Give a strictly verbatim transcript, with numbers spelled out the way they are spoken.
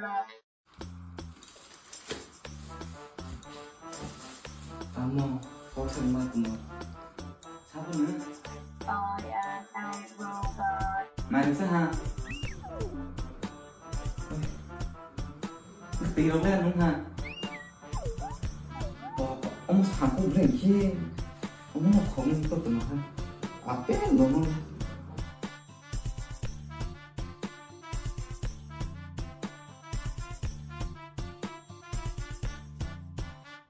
Tamo, kok sa ma tamo. Sabo na? Mai sa ha. Tiro le nung ha. Omo sa ko le ki. Omo khong to tamo ha. Ape lo no.